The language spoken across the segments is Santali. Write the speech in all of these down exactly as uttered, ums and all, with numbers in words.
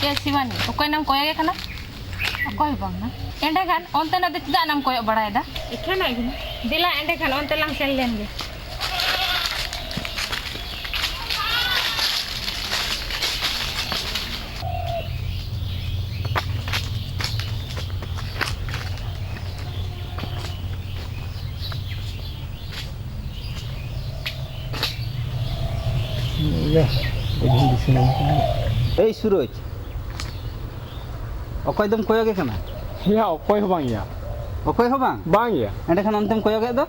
ᱮ ᱥᱤᱵᱟᱱᱤ, ᱚᱠᱚᱭ ᱱᱟᱢ ᱠᱚᱭᱚᱜᱮ ᱠᱟᱱᱟ? ᱚᱠᱚᱭ ᱦᱚᱸ ᱵᱟᱝ ᱱᱟ᱾ ᱮᱸᱰᱮᱠᱷᱟᱱ ᱚᱱᱛᱮᱱᱟᱜ ᱫᱚ ᱪᱮᱫᱟᱜ ᱱᱟᱢ ᱠᱚᱭᱚᱜ ᱵᱟᱲᱟᱭᱮᱫᱟ? ᱮᱠᱷᱮᱱᱟᱜ ᱜᱮ᱾ ᱫᱮᱞᱟ, ᱮᱸᱰᱮᱠᱷᱟᱱ ᱚᱱᱛᱮ ᱞᱟᱝ ᱥᱮᱱ ᱞᱮᱱ ᱜᱮ᱾ ᱤᱭᱟᱹ, ᱵᱟᱹᱧ ᱫᱤᱥᱟᱹ ᱧᱟᱢ ᱠᱟᱱᱟ᱾ ᱮᱭ ᱥᱩᱨᱚᱡᱽ, ᱚᱠᱚᱭ ᱫᱚᱢ ᱠᱚᱭᱚᱜᱮ ᱠᱟᱱᱟ? ᱭᱟ, ᱚᱠᱚᱭ ᱦᱚᱸ ᱵᱟᱝ ᱭᱟ᱾ ᱚᱠᱚᱭ ᱦᱚᱸ ᱵᱟᱝ? ᱵᱟᱝ ᱭᱟ᱾ ᱮᱸᱰᱮᱠᱷᱟᱱ ᱚᱱᱛᱮᱢ ᱠᱚᱭᱚᱜᱮᱫ ᱫᱚ?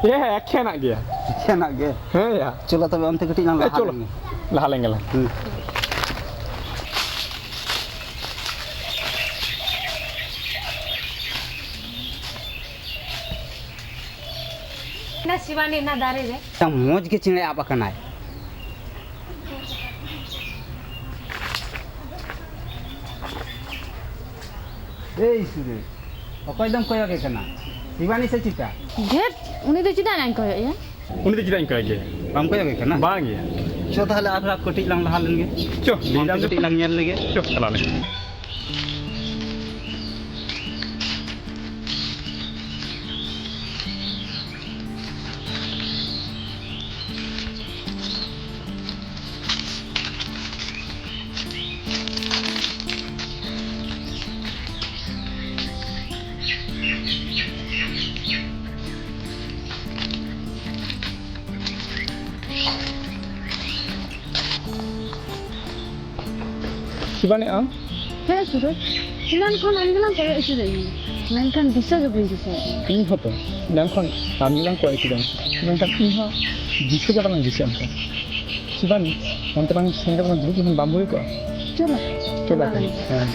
ᱭᱟ, ᱮᱠᱷᱮᱱᱟᱜ ᱜᱮᱭᱟ᱾ ᱮᱠᱷᱮᱱᱟᱜ ᱜᱮ? ᱦᱮᱸ ᱭᱟ᱾ ᱪᱚᱞᱚ ᱛᱚᱵᱮ ᱚᱱᱛᱮ ᱠᱟᱹᱴᱤᱡ ᱞᱟᱝ ᱦᱮᱸ, ᱞᱟᱦᱟ ᱪᱚᱞᱚ᱾ ᱞᱮᱱ ᱜᱮ᱾ ᱞᱟᱦᱟ ᱞᱮᱱ ᱜᱮᱞᱟᱝ᱾ ᱦᱩᱸ᱾ ᱚᱱᱟ ᱥᱤᱵᱟᱱᱤ ᱚᱱᱟ ᱫᱟᱨᱮ ᱨᱮ᱾ ᱢᱤᱫᱴᱟᱝ ᱢᱚᱡᱽ ᱜᱮ ᱪᱮᱬᱮ ᱟᱵ ᱟᱠᱟᱱᱟᱭ᱾ ᱮᱭ ᱥᱩᱨᱮᱥ, ᱚᱠᱚᱭ ᱫᱚᱢ ᱠᱚᱭᱚᱜᱮ ᱠᱟᱱᱟ? ᱥᱤᱵᱟᱱᱤ ᱥᱮ ᱪᱤᱛᱟ? ᱫᱷᱮᱴ, ᱩᱱᱤ ᱫᱚ ᱪᱮᱫᱟᱜ ᱱᱟᱧ ᱠᱚᱭᱚᱜ ᱮᱭᱟ? ᱩᱱᱤ ᱫᱚ ᱪᱮᱫᱟᱜ ᱤᱧ ᱠᱚᱭᱚᱜᱮ? ᱵᱟᱢ ᱠᱚᱭᱚᱜᱮ ᱠᱟᱱᱟ? ᱵᱟᱝ ᱜᱮ᱾ ᱪᱚ ᱛᱟᱦᱞᱮ ᱟᱨ ᱠᱟᱹᱴᱤᱡ ᱞᱟᱝ ᱞᱟᱦᱟ ᱞᱮᱱ ᱜᱮ᱾ ᱪᱚ, ᱚᱱᱛᱮ ᱞᱟᱹᱭ ᱫᱟᱢ ᱪᱚ᱾ ᱠᱟᱹᱴᱤᱡ ᱞᱟᱝ ᱧᱮᱞ ᱞᱮᱜᱮ᱾ ᱪᱚ, ᱪᱟᱞᱟᱣ ᱞᱮᱱ ᱜᱮ᱾ ᱥᱤᱵᱟᱱᱤ, ᱟᱢ? ᱦᱮᱸ ᱥᱩᱨᱚᱡᱽ, ᱮᱱᱟᱱ ᱠᱷᱚᱱ ᱟᱢ ᱜᱮᱞᱟᱝ ᱠᱚᱭᱚᱜ ᱦᱚᱪᱚᱭᱮᱫ ᱢᱮᱭᱟ, ᱢᱮᱱᱠᱷᱟᱱ ᱫᱤᱥᱟᱹ ᱜᱮ ᱵᱟᱹᱧ ᱫᱤᱥᱟᱹᱭᱮᱫ ᱢᱮᱭᱟ᱾ ᱤᱧ ᱦᱚᱸᱛᱚ ᱮᱱᱟᱱ ᱠᱷᱚᱱ ᱟᱢ ᱜᱮᱞᱟᱝ ᱠᱚᱭᱚᱜ ᱦᱚᱪᱚᱭᱮᱫ ᱢᱮᱭᱟ, ᱢᱮᱱᱠᱷᱟᱱ ᱤᱧ ᱦᱚᱸ ᱫᱤᱥᱟᱹ ᱜᱮ ᱵᱟᱝ ᱫᱤᱥᱟᱹᱜ ᱠᱟᱱᱟ᱾ ᱥᱤᱵᱟᱱᱤ, ᱚᱱᱛᱮ ᱵᱟᱝ ᱥᱮᱱ ᱠᱟᱛᱮ ᱵᱟᱝ ᱫᱩᱲᱩᱵ ᱞᱮᱠᱷᱟᱱ ᱵᱟᱝ ᱵᱩᱜᱤ ᱠᱚᱜᱼᱟ? ᱪᱚᱞᱚ᱾ ᱪᱚᱞᱚ᱾ ᱦᱮᱸ᱾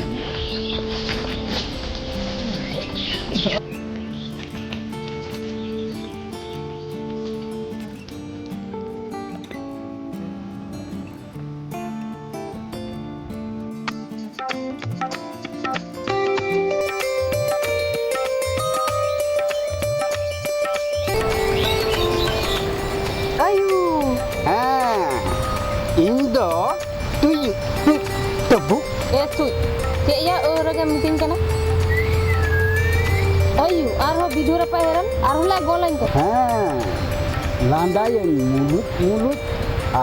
ᱟᱭᱩ᱾ ᱦᱮᱸ, ᱤᱧ ᱫᱚ ᱛᱩᱭᱩ, ᱛᱩᱭᱩ, ᱛᱟᱹᱵᱩ᱾ ᱮ ᱟᱨᱦᱚᱸ ᱵᱤᱫᱷᱩ ᱨᱟᱯᱟᱭ ᱦᱮᱨᱮᱞ, ᱟᱨᱦᱚᱸ ᱞᱟᱭ ᱜᱚᱞᱟᱹᱧ ᱠᱟᱱᱟ᱾ ᱦᱮᱸ, ᱞᱟᱸᱫᱟᱭᱟᱹᱧ ᱢᱩᱞᱩᱡ ᱢᱩᱞᱩᱡ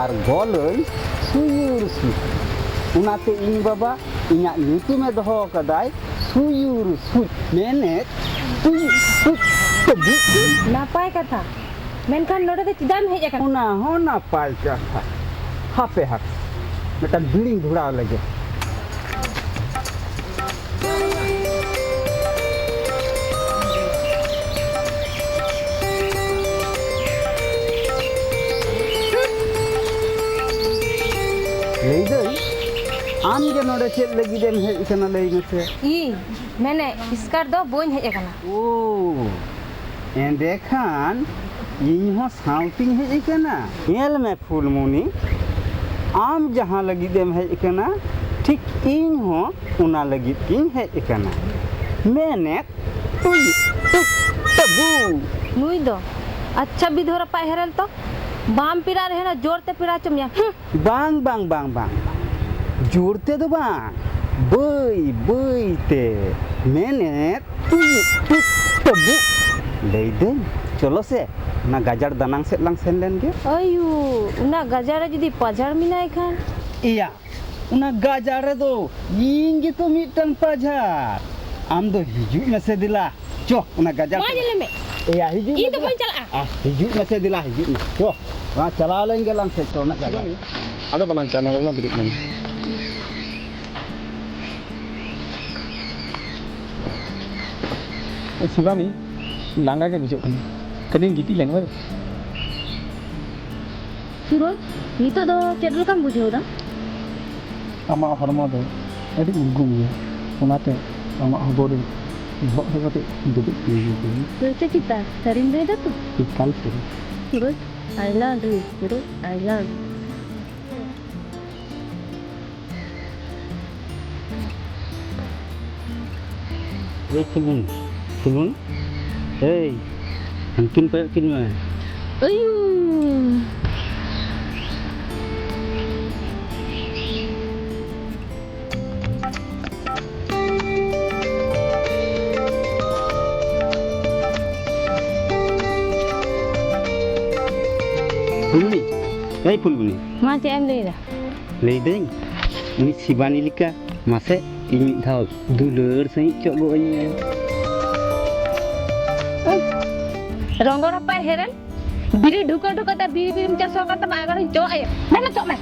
ᱟᱨ ᱜᱚᱞᱟᱹᱧ ᱥᱩᱭᱩᱨ ᱥᱩᱭᱩᱨ᱾ ᱚᱱᱟᱛᱮ ᱤᱧ ᱵᱟᱵᱟ ᱤᱧᱟᱜ ᱧᱩᱛᱩᱢᱮ ᱫᱚᱦᱚ ᱟᱠᱟᱫᱟᱭ ᱥᱩᱭᱩᱨ ᱥᱩᱡ, ᱢᱮᱱᱮᱫ ᱛᱩᱭᱩ ᱛᱩᱡ ᱛᱩᱵᱩᱡ᱾ ᱱᱟᱯᱟᱭ ᱠᱟᱛᱷᱟ, ᱢᱮᱱᱠᱷᱟᱱ ᱱᱚᱰᱮ ᱫᱚ ᱪᱮᱫᱟᱜ ᱮᱢ ᱦᱮᱡ ᱟᱠᱟᱱᱟ? ᱚᱱᱟ ᱦᱚᱸ ᱱᱟᱯᱟᱭ ᱠᱟᱛᱷᱟ᱾ ᱦᱟᱯᱮ ᱦᱟᱯᱮ, ᱢᱤᱫᱴᱟᱝ ᱵᱤᱲᱤᱧ ᱫᱷᱚᱲᱟᱣ ᱞᱮᱜᱮ᱾ ᱞᱟᱹᱭᱫᱟᱹᱧ, ᱟᱢ ᱜᱮ ᱱᱚᱰᱮ ᱪᱮᱫ ᱞᱟᱹᱜᱤᱫ ᱮᱢ ᱦᱮᱡ ᱟᱠᱟᱱᱟ, ᱞᱟᱹᱭ ᱢᱮᱥᱮ? ᱤᱧ ᱢᱮᱱᱮᱫ, ᱮᱥᱠᱟᱨ ᱫᱚ ᱵᱟᱹᱧ ᱦᱮᱡ ᱟᱠᱟᱱᱟ᱾ ᱳ, ᱮᱸᱰᱮᱠᱷᱟᱱ ᱤᱧ ᱦᱚᱸ ᱥᱟᱶᱛᱮᱧ ᱦᱮᱡ ᱟᱠᱟᱱᱟ᱾ ᱧᱮᱞ ᱢᱮ ᱯᱷᱩᱞᱢᱩᱱᱤ, ᱟᱢ ᱡᱟᱦᱟᱸ ᱞᱟᱹᱜᱤᱫ ᱮᱢ ᱦᱮᱡ ᱟᱠᱟᱱᱟ, ᱴᱷᱤᱠ ᱤᱧ ᱦᱚᱸ ᱚᱱᱟ ᱞᱟᱹᱜᱤᱫ ᱜᱤᱧ ᱦᱮᱡ ᱟᱠᱟᱱᱟ᱾ ᱢᱮᱱᱮᱫ, ᱴᱩᱭ, ᱴᱩᱭ, ᱴᱟᱹᱵᱩ᱾ ᱱᱩᱭ ᱫᱚ ᱟᱪᱪᱷᱟ ᱵᱤᱫᱷᱚᱨᱟ ᱯᱟᱭ ᱦᱮᱨᱮᱞ ᱛᱚ, ᱵᱟᱢ ᱯᱮᱲᱟ ᱨᱮᱦᱚᱸ ᱡᱳᱨ ᱛᱮ ᱯᱮᱲᱟ ᱦᱚᱪᱚ ᱢᱮᱭᱟ᱾ ᱦᱩᱸ᱾ ᱵᱟᱝ, ᱵᱟᱝ, ᱵᱟᱝ, ᱵᱟᱝ, ᱵᱟᱝ᱾ ᱡᱳᱨ ᱛᱮᱫᱚ ᱵᱟᱝ, ᱵᱟᱹᱭ ᱵᱟᱹᱭ ᱛᱮ᱾ ᱢᱮᱱᱮᱫ, ᱴᱩᱭ, ᱴᱩᱭ, ᱴᱟᱹᱵᱩ᱾ ᱞᱟᱹᱭᱫᱟᱹᱧ, ᱪᱚᱞᱚ ᱥᱮ, ᱚᱱᱟ ᱜᱟᱡᱟᱲ ᱫᱟᱱᱟᱝ ᱥᱮᱫ ᱞᱟᱝ ᱥᱮᱱ ᱞᱮᱱ ᱜᱮ᱾ ᱟᱭᱩ, ᱚᱱᱟ ᱜᱟᱡᱟᱲ ᱨᱮ ᱡᱩᱫᱤ ᱯᱟᱡᱷᱟᱲ ᱢᱮᱱᱟᱭ ᱠᱷᱟᱱ? ᱮᱭᱟ, ᱚᱱᱟ ᱜᱟᱡᱟᱲ ᱨᱮᱫᱚ ᱤᱧ ᱜᱮᱛᱚ ᱢᱤᱫᱴᱟᱝ ᱯᱟᱡᱷᱟᱲ᱾ ᱟᱢ ᱫᱚ ᱦᱤᱡᱩᱜ ᱢᱮᱥᱮ ᱫᱮᱞᱟ᱾ ᱪᱚ, ᱚᱱᱟ ᱜᱟᱡᱟᱲ ᱢᱟ ᱥᱮᱫ᱾ ᱧᱮᱞ ᱢᱮ᱾ ᱮᱭᱟ, ᱦᱤᱡᱩᱜ ᱤᱧ ᱢᱮ ᱫᱚ ᱫᱮᱞᱟ᱾ ᱵᱟᱹᱧ ᱪᱟᱞᱟᱜᱼᱟ᱾ ᱟ, ᱦᱤᱡᱩᱜ ᱢᱮᱥᱮ ᱫᱮᱞᱟ, ᱦᱤᱡᱩᱜ ᱢᱮ᱾ ᱪᱚ, ᱚᱱᱟ ᱪᱟᱞᱟᱣ ᱞᱮᱱ ᱜᱮᱞᱟᱝ ᱥᱮ, ᱪᱚ, ᱚᱱᱟ ᱜᱟᱡᱟᱲ᱾ ᱟᱫᱚ ᱵᱟᱞᱟᱝ ᱪᱟᱞᱟᱜᱼᱟ, ᱚᱱᱟ ᱵᱤᱨᱤᱫ ᱢᱮ᱾ ᱮ, ᱥᱤᱵᱟᱱᱤ, ᱞᱟᱸᱜᱟ ᱜᱮ ᱵᱩᱡᱷᱟᱹᱜ ᱠᱟᱱᱟ᱾ ᱠᱟᱹᱴᱤᱡ ᱤᱧ ᱜᱤᱛᱤᱡ ᱞᱮᱱ ᱜᱮ᱾ ᱥᱩᱨᱚᱡᱽ, ᱱᱤᱛᱚᱜ ᱫᱚ ᱪᱮᱫ ᱞᱮᱠᱟᱢ ᱵᱩᱡᱷᱟᱹᱣ ᱮᱫᱟ? ᱟᱢᱟᱜ ᱦᱚᱲᱢᱚ ᱫᱚ ᱟᱹᱰᱤ ᱩᱨᱜᱩᱢ ᱜᱮᱭᱟ, ᱚᱱᱟᱛᱮ ᱟᱢᱟᱜ ᱦᱚᱵᱚᱨ ᱨᱮ ᱵᱚᱦᱚᱜ ᱨᱮ ᱠᱟᱹᱴᱤᱡ ᱫᱩᱲᱩᱵ ᱛᱤᱧ ᱵᱩᱡᱷᱟᱹᱣ ᱠᱮᱫᱟ᱾ ᱥᱟᱹᱨᱤ ᱪᱮ ᱪᱮᱛᱟ? ᱥᱟᱹᱨᱤᱢ ᱞᱟᱹᱭ ᱫᱟ ᱛᱚ? ᱮᱠᱟᱞ ᱥᱟᱹᱨᱤ᱾ ᱥᱩᱨᱚᱡᱽ, I love you, Suraj, I love you. ᱮᱭ ᱪᱩᱢᱩᱱ, ᱪᱩᱢᱩᱱ, ᱮᱭ, ᱦᱟᱱᱠᱤᱱ ᱠᱚᱭᱚᱜ ᱠᱤᱱ ᱢᱮ᱾ ᱟᱭᱩ᱾ ᱮᱭ ᱯᱷᱩᱞᱢᱩᱱᱤ᱾ ᱢᱟ, ᱪᱮᱫ ᱮᱢ ᱞᱟᱹᱭᱫᱟ? ᱞᱟᱹᱭᱫᱟᱹᱧ, ᱩᱱᱤ ᱥᱤᱵᱟᱱᱤ ᱞᱮᱠᱟ ᱢᱟᱥᱮ ᱤᱧ ᱢᱤᱫ ᱫᱷᱟᱣ ᱫᱩᱞᱟᱹᱲ ᱥᱟᱺᱦᱤᱡ ᱪᱚᱜ ᱜᱚᱜ ᱟᱹᱧ ᱢᱮ᱾ ᱨᱚᱸᱜᱚ ᱨᱟᱯᱟᱭ ᱦᱮᱨᱮᱞ, ᱵᱤᱨᱤ ᱰᱷᱩᱠᱟᱹ ᱰᱷᱩᱠᱟᱹ ᱛᱮ ᱵᱤᱨᱤ ᱵᱤᱨᱤᱢ ᱪᱟᱥ ᱟᱠᱟᱫ ᱛᱟᱢᱟ, ᱟᱜᱟᱨᱤᱧ ᱪᱚᱜ ᱟᱭᱟ᱾ ᱢᱮᱱᱟ ᱪᱚᱜ ᱢᱮ᱾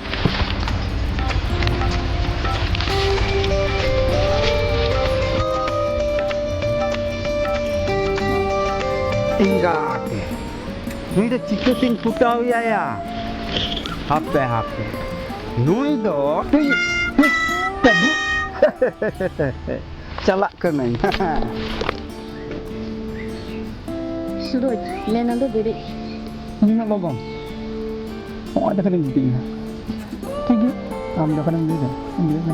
ᱮᱸᱜᱟᱛ, ᱱᱩᱭ ᱫᱚ ᱪᱤᱠᱟᱹᱛᱤᱧ ᱯᱚᱴᱟᱣ ᱮᱭᱟ? ᱦᱟᱯᱮ, ᱦᱟᱯᱮ, ᱱᱩᱭ ᱫᱚ ᱪᱟᱞᱟᱜ ᱠᱟᱹᱱᱟᱹᱧ᱾ ᱥᱩᱨᱚᱡᱽ, ᱞᱮ ᱱᱚᱸᱰᱮ ᱵᱮᱨᱮᱫ᱾ ᱱᱩᱱᱟᱹᱜ ᱞᱚᱜᱚᱱ? ᱱᱚᱜᱼᱚᱭ ᱫᱚ ᱠᱷᱟᱹᱞᱤᱧ ᱜᱤᱛᱤᱡ ᱮᱱᱟ᱾ ᱴᱷᱤᱠ ᱜᱮᱭᱟ, ᱟᱢ ᱡᱚᱠᱷᱚᱱᱮᱢ ᱞᱟᱹᱭᱫᱟ, ᱤᱧ ᱞᱟᱹᱭ ᱫᱟ᱾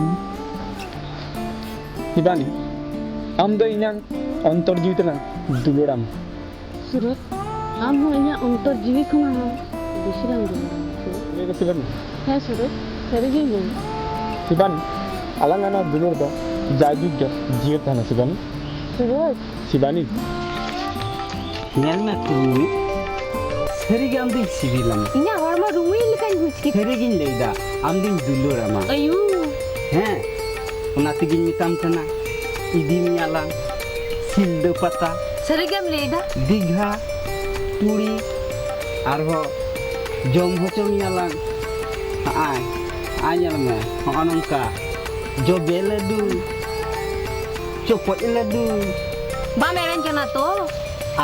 ᱥᱤᱵᱟᱱᱤ, ᱟᱢ ᱫᱚ ᱤᱧᱟᱝ ᱚᱱᱛᱚᱨ ᱡᱤᱣᱤ ᱛᱮᱞᱟᱝ ᱫᱩᱞᱟᱹᱲᱟᱢ᱾ ᱥᱩᱨᱚᱡᱽ, ᱟᱢ ᱦᱚᱸ ᱤᱧᱟᱹᱜ ᱚᱱᱛᱚᱨ ᱡᱤᱣᱤ ᱠᱷᱚᱱᱟᱜ ᱦᱚᱸ ᱵᱮᱥᱤ ᱞᱟᱝ ᱫᱩᱞᱟᱹᱲᱟᱢᱟ᱾ ᱥᱩᱨᱚᱡᱽ᱾ ᱞᱟᱹᱭ ᱫᱟ ᱥᱤᱵᱟᱱᱤ᱾ ᱦᱮᱸ ᱥᱩᱨᱚᱡᱽ, ᱥᱟᱹᱨᱤᱜᱤᱧ ᱞᱟᱹᱭ᱾ ᱥᱤᱵᱟᱱᱤ, ᱟᱞᱟᱝᱟᱜ ᱱᱚᱣᱟ ᱫᱩᱞᱟᱹᱲ ᱫᱚ ᱡᱟᱭᱡᱩᱜᱽ ᱜᱮ ᱡᱤᱭᱟᱹᱲ ᱛᱟᱦᱮᱱᱟ ᱥᱤᱵᱟᱱᱤ᱾ ᱥᱩᱨᱚᱡᱽ᱾ ᱥᱤᱵᱟᱱᱤ᱾ ᱧᱮᱞ ᱢᱮ ᱠᱩᱲᱢᱤ, ᱥᱟᱹᱨᱤᱜᱮ ᱟᱢ ᱫᱚᱧ ᱥᱤᱵᱤᱞᱟᱢᱟ᱾ ᱤᱧᱟᱹᱜ ᱦᱚᱲᱢᱚ ᱨᱩᱢᱩᱭ ᱞᱮᱠᱟᱧ ᱵᱩᱡᱽ ᱠᱮᱫᱟ᱾ ᱥᱟᱹᱨᱤᱜᱤᱧ ᱞᱟᱹᱭᱫᱟ, ᱟᱢ ᱫᱚᱧ ᱫᱩᱞᱟᱹᱲᱟᱢᱟ᱾ ᱟᱭᱩ᱾ ᱦᱮᱸ, ᱚᱱᱟ ᱛᱮᱜᱤᱧ ᱢᱮᱛᱟᱢ ᱠᱟᱱᱟ, ᱤᱫᱤ ᱢᱮᱭᱟᱞᱟᱝ ᱥᱤᱞᱫᱟᱹ ᱯᱟᱛᱟ᱾ ᱥᱟᱹᱨᱤᱜᱮᱢ ᱞᱟᱹᱭᱫᱟ? ᱫᱤᱜᱷᱟ, ᱯᱩᱨᱤ, ᱟᱨᱦᱚᱸ ᱡᱚᱢ ᱦᱚᱪᱚ ᱢᱮᱭᱟᱞᱟᱝ᱾ ᱦᱟᱸᱜᱼᱟᱭ, ᱦᱟᱸᱜᱼᱟᱭ ᱧᱮᱞ ᱢᱮ, ᱦᱚᱸᱜᱼᱚ ᱱᱚᱝᱠᱟ ᱡᱚᱵᱮ ᱞᱟᱹᱰᱩ, ᱪᱚᱯᱚᱡ ᱞᱟᱹᱰᱩ᱾ ᱵᱟᱢ ᱮᱲᱮᱧ ᱠᱟᱱᱟ ᱛᱚ?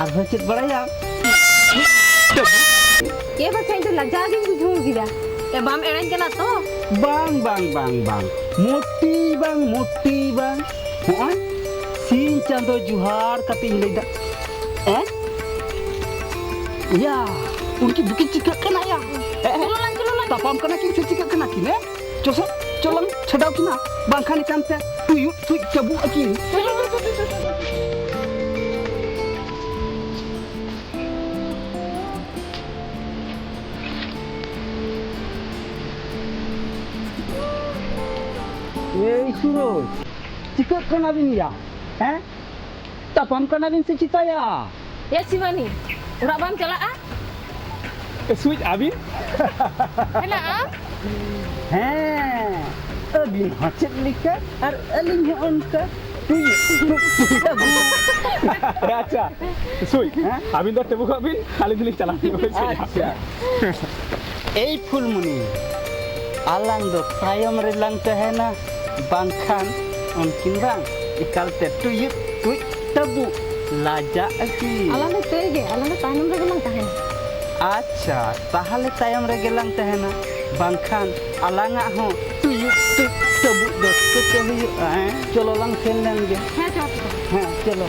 ᱟᱨᱦᱚᱸ ᱪᱮᱫ ᱵᱟᱲᱟᱭᱟᱢ? ᱮ ᱵᱟᱪᱷᱟ, ᱤᱧ ᱫᱚ ᱞᱟᱡᱟᱣ ᱜᱤᱧ ᱵᱩᱡᱷᱟᱹᱣ ᱠᱮᱫᱟ᱾ ᱮ, ᱵᱟᱢ ᱮᱲᱮᱧ ᱠᱟᱱᱟ ᱛᱚ? ᱵᱟᱝ, ᱵᱟᱝ, ᱵᱟᱝ, ᱵᱟᱝ, ᱢᱚᱴᱤ ᱵᱟᱝ, ᱢᱚᱴᱤ ᱵᱟᱝ᱾ ᱦᱚᱸᱜᱼᱚᱭ ᱥᱤᱧ ᱪᱟᱸᱫᱚ ᱡᱚᱦᱟᱨ ᱠᱟᱛᱮᱧ ᱞᱟᱹᱭᱫᱟ᱾ ᱮ? ᱭᱟ, ᱩᱱᱠᱤ ᱫᱩᱠᱤᱱ ᱪᱤᱠᱟᱹᱜ ᱠᱟᱱᱟ ᱭᱟ? ᱮ, ᱮ, ᱪᱚᱞᱚ ᱞᱟᱝ, ᱪᱚᱞᱚ ᱞᱟᱝ᱾ ᱛᱟᱯᱟᱢ ᱠᱟᱱᱟ ᱠᱤᱱ ᱥᱮ ᱪᱤᱠᱟᱹᱜ ᱠᱟᱱᱟ ᱠᱤᱱ, ᱮ? ᱪᱚᱥᱮ, ᱪᱚᱞᱚᱝ ᱪᱷᱟᱰᱟᱣ ᱠᱤᱱᱟ, ᱵᱟᱝᱠᱷᱟᱱ ᱮᱠᱟᱱ ᱛᱮ ᱴᱩᱭᱩᱫ ᱴᱩᱭᱩᱫ ᱪᱟᱵᱩᱜ ᱟᱹᱠᱤᱱ᱾ ᱮᱭ ᱥᱩᱨᱚᱡᱽ, ᱪᱤᱠᱟᱹᱜ ᱠᱟᱱᱟ ᱵᱤᱱ ᱭᱟ? ᱦᱮᱸ? ᱛᱟᱯᱟᱢ ᱠᱟᱱᱟ ᱵᱤᱱ ᱥᱮ ᱪᱤᱠᱟᱹᱭᱟ? ᱮ ᱥᱤᱵᱟᱱᱤ, ᱚᱲᱟᱜ ᱵᱟᱢ ᱪᱟᱞᱟᱜᱼᱟ? ᱥᱩᱡ, ᱟᱹᱵᱤᱱ? ᱦᱮᱞᱳ, ᱟᱢ? ᱦᱮᱸ, ᱟᱹᱵᱤᱱ ᱦᱚᱸ ᱪᱮᱫ ᱞᱮᱠᱟ ᱟᱨ ᱟᱹᱞᱤᱧ ᱦᱚᱸ ᱚᱱᱠᱟ᱾ ᱴᱩᱭᱩ, ᱴᱩᱭᱩ, ᱴᱩᱭᱩ᱾ ᱟᱪᱪᱷᱟ, ᱥᱩᱡ, ᱦᱮᱸ? ᱟᱹᱵᱤᱱ ᱫᱚ ᱛᱤᱸᱜᱩ ᱠᱚᱜ ᱵᱤᱱ, ᱟᱹᱞᱤᱧ ᱫᱚᱞᱤᱧ ᱪᱟᱞᱟᱜ ᱠᱟᱱᱟ᱾ ᱟᱪᱪᱷᱟ᱾ ᱮᱭ ᱯᱷᱩᱞᱢᱩᱱᱤ, ᱟᱞᱟᱝ ᱫᱚ ᱛᱟᱭᱚᱢ ᱨᱮᱞᱟᱝ ᱛᱟᱦᱮᱱᱟ, ᱵᱟᱝᱠᱷᱟᱱ ᱩᱱᱠᱤᱱ ᱵᱟᱝ ᱮᱠᱟᱞᱛᱮ ᱴᱩᱭᱩ, ᱴᱩᱭᱩ᱾ ᱛᱟᱹᱵᱩ, ᱞᱟᱡᱟᱜ ᱟᱹᱠᱤᱱ᱾ ᱟᱞᱟᱝ ᱫᱚ ᱛᱟᱹᱭ ᱜᱮ, ᱟᱞᱟᱝ ᱫᱚ ᱛᱟᱭᱱᱚᱢ ᱨᱮᱜᱮ ᱞᱟᱝ ᱛᱟᱦᱮᱱᱟ᱾ ᱟᱪᱪᱷᱟ, ᱛᱟᱦᱞᱮ ᱛᱟᱭᱚᱢ ᱨᱮᱜᱮ ᱞᱟᱝ ᱛᱟᱦᱮᱱᱟ, ᱵᱟᱝᱠᱷᱟᱱ ᱟᱞᱟᱝᱟᱜ ᱦᱚᱸ ᱴᱩᱭᱩ ᱴᱩᱭᱩ ᱛᱟᱹᱵᱩ ᱫᱚ ᱪᱤᱠᱟᱹᱛᱮ ᱦᱩᱭᱩᱜᱼᱟ, ᱦᱮᱸ? ᱪᱚᱞᱚ ᱞᱟᱝ ᱥᱮᱱ ᱞᱮᱱ ᱜᱮ᱾ ᱦᱮᱸ, ᱪᱚᱞᱚ, ᱪᱚᱞᱚ᱾ ᱦᱮᱸ, ᱪᱚᱞᱚ᱾